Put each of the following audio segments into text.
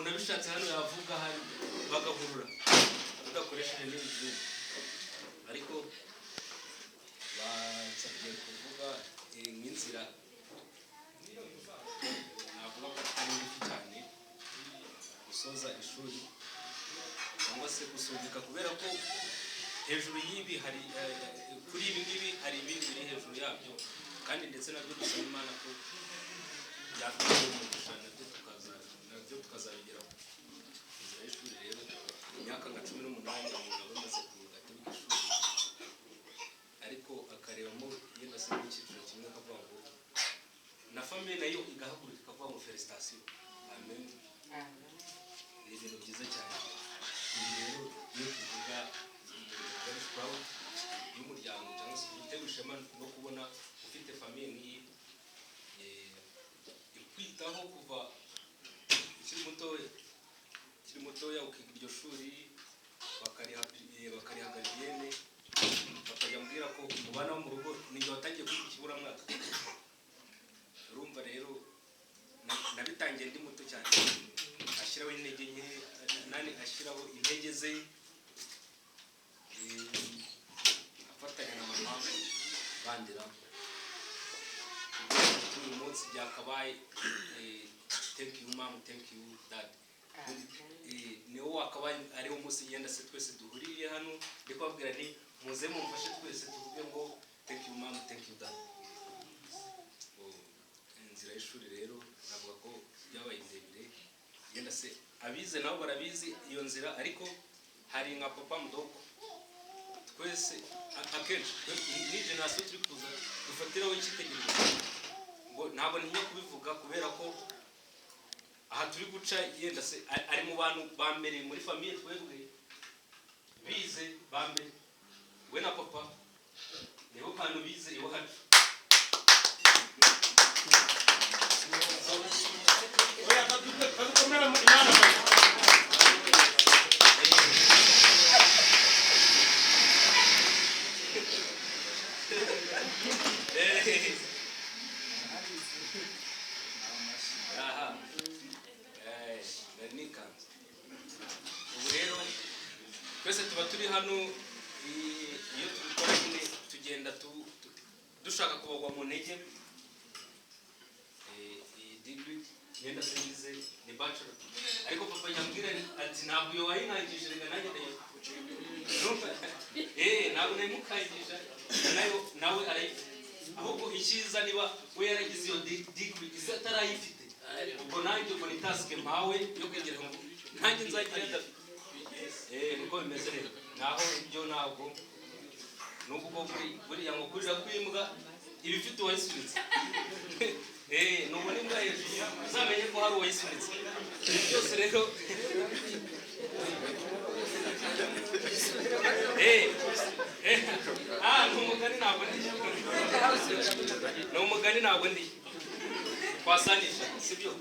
Umuntu abishatse hano yavuga, hari bagahurura tudakoresheje n'ibindi byuma, ariko bansabye kuvuga nk'inzira navuga ko atari ngufi cyane, gusoza ishuri cyangwa se gusubika, kubera ko hejuru y'ibi hari kuri ibi ngibi hari ibindi biri hejuru yabyo, kandi ndetse nabyo dusaba Imana ko byaduha umugisha, nabyo tukazabigeraho. Inzira y'ishuri rero, imyaka nka 18 umuntu aba amaze ku gatebe k'ishuri, ariko akarebamo yenda se mu cyiciro kimwe, akavuga ngo na famille nayo igahaguruka ikavuga ngo félicitations, amen. Ni ibintu byiza cyane. Ibi rero iyo tuvuga umuntu very proud y'umuryango, cyangwa se utewe ishema no kubona ufite famille nk'iyi ikwitaho kuva ukiri mutoya, ukiri mutoya ukiga iryo shuri, bakariha gardienne, bakajya ambwira ko umubana wo mu rugo ninjye watangiye kwiga ikiburamwaka. Urumva rero nabitangiye ndi muto cyane, ashyiraho intege nke nani, ashyiraho intege ze, afatanya na mama bandera. Uyu munsi byakabaye thank you mom, thank you dad. Niwo wakabaye ariwo munsi yenda se twese duhuriye hano, ndi kubabwira nti muze mumfashe twese tuvuge ngo thank you mom, thank you dad. Oh, inzira y'ishuri rero navuga ko byabaye birebire, yenda se abize nabo barabizi iyo nzira, ariko hari nka papa mdogo twese akenshi ni génération turi kuza dufatiraho icyitegererezo, ngo ntabwo ntinya kubivuga kubera ko aha turi guca yenda se ari mu bantu ba mbere muri famille twebwe bize ba mbere. We na papa nibo bantu bize iwacu. Oya, kadukomere Imana amashyi. Aha. Nari nikanze. Ubu rero twese tuba turi hano, iyo tubikora nyine tugenda dushaka kubagwa mu ntege. Iyi degree yenda singize ni bachelor, ariko papa yambwira ati ntabwo iyo wayinkangije, reka nanjye ndayifite. Ntabwo nayimukangisha, nayo nawe arayifite. Ahubwo icyiza niba we yaragize iyo degree isa atarayifite, ubwo nanjye ubwo ni task mpawe yo kugira ngo nanjye nzagire adafite. Niko bimeze rero. Naho ibyo ntabwo nubwo buriya ngo kurira kw'imbwa iba ifite uwayisunitse. Nubona imbwa hejuru uzamenye ko hari uwayisunitse. Ibi byose rero ni umugani, ntabwo ndi, ni umugani, ntabwo ndi twasanisha, sibyo?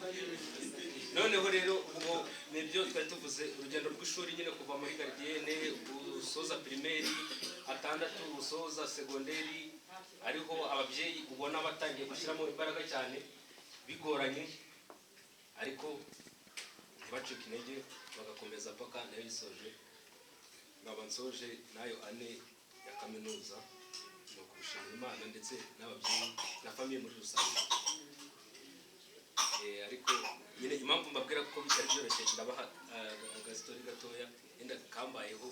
Noneho rero ubwo nibyo twari tuvuze, urugendo rw'ishuri nyine, kuva muri gardienne usoza primaire atandatu, usoza secondaire, ariho ababyeyi ubona batangiye gushyiramo imbaraga cyane, bigoranye ariko ntibacike intege, bagakomeza paka nayo yisoje, nkaba nsoje nayo ane ya kaminuza. Ni ukubishimira Imana ndetse n'ababyeyi na famille muri rusange. Ariko nyine impamvu mbabwira ko bitari byoroshye, ndabaha agasitori gatoya yenda kambayeho.